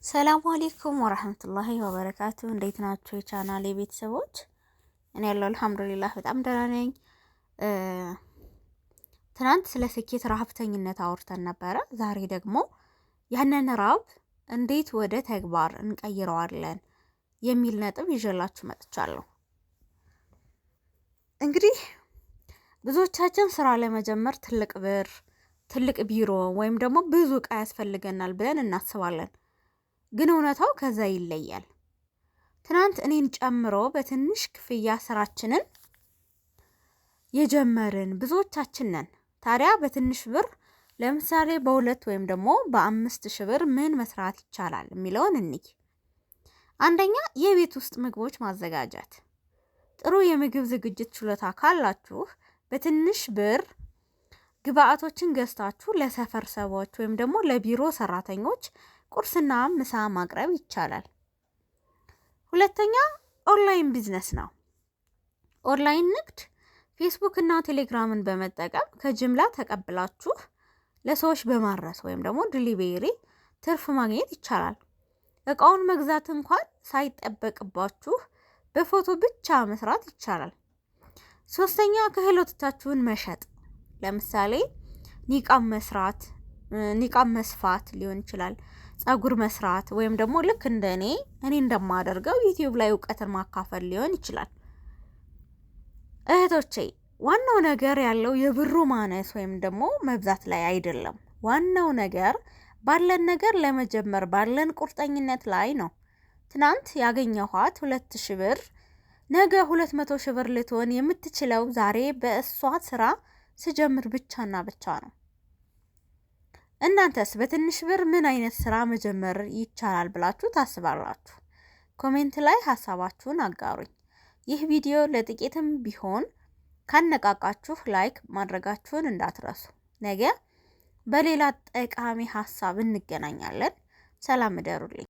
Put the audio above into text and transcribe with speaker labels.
Speaker 1: ሰላሙ አሌይኩም ወረህመቱላሂ ወበረካቱ። እንዴት ናችሁ የቻናሌ ቤተሰቦች? እኔ ያለው አልሐምዱሊላህ በጣም ደህና ነኝ። ትናንት ስለ ስኬት ረሀብተኝነት አውርተን ነበረ። ዛሬ ደግሞ ያንን ረሀብ እንዴት ወደ ተግባር እንቀይረዋለን የሚል ነጥብ ይዤላችሁ መጥቻለሁ። እንግዲህ ብዙዎቻችን ስራ ለመጀመር ትልቅ ብር፣ ትልቅ ቢሮ ወይም ደግሞ ብዙ እቃ ያስፈልገናል ብለን እናስባለን። ግን እውነታው ከዛ ይለያል። ትናንት እኔን ጨምሮ በትንሽ ክፍያ ስራችንን የጀመርን ብዙዎቻችን ነን። ታዲያ በትንሽ ብር ለምሳሌ በ2 ወይም ደግሞ በ5,000 ብር ምን መስራት ይቻላል የሚለውን እንይ። አንደኛ የቤት ውስጥ ምግቦች ማዘጋጀት። ጥሩ የምግብ ዝግጅት ችሎታ ካላችሁ በትንሽ ብር ግብአቶችን ገዝታችሁ ለሰፈር ሰዎች ወይም ደግሞ ለቢሮ ሰራተኞች ቁርስና ምሳ ማቅረብ ይቻላል። ሁለተኛ online business ነው። ኦንላይን ንግድ ፌስቡክ እና ቴሌግራምን በመጠቀም ከጅምላ ተቀብላችሁ ለሰዎች በማድረስ ወይም ደግሞ delivery ትርፍ ማግኘት ይቻላል። እቃውን መግዛት እንኳን ሳይጠበቅባችሁ በፎቶ ብቻ መስራት ይቻላል። ሶስተኛ ክህሎቶቻችሁን መሸጥ። ለምሳሌ ኒቃብ መስራት፣ ኒቃብ መስፋት ሊሆን ይችላል፣ ጸጉር መስራት ወይም ደግሞ ልክ እንደ እኔ እንደማደርገው ዩቲዩብ ላይ እውቀትን ማካፈል ሊሆን ይችላል። እህቶቼ ዋናው ነገር ያለው የብሩ ማነስ ወይም ደግሞ መብዛት ላይ አይደለም። ዋናው ነገር ባለን ነገር ለመጀመር ባለን ቁርጠኝነት ላይ ነው። ትናንት ያገኘኋት 2,000 ብር ነገ 200,000 ብር ልትሆን የምትችለው ዛሬ በእሷ ስራ ስጀምር ብቻና ብቻ ነው። እናንተስ በትንሽ ብር ምን አይነት ስራ መጀመር ይቻላል ብላችሁ ታስባላችሁ? Comment ላይ ሀሳባችሁን አጋሩኝ። ይህ ቪዲዮ ለጥቂትም ቢሆን ካነቃቃችሁ like ማድረጋችሁን እንዳትረሱ። ነገ በሌላ ጠቃሚ ሀሳብ እንገናኛለን። ሰላም እደሩልኝ።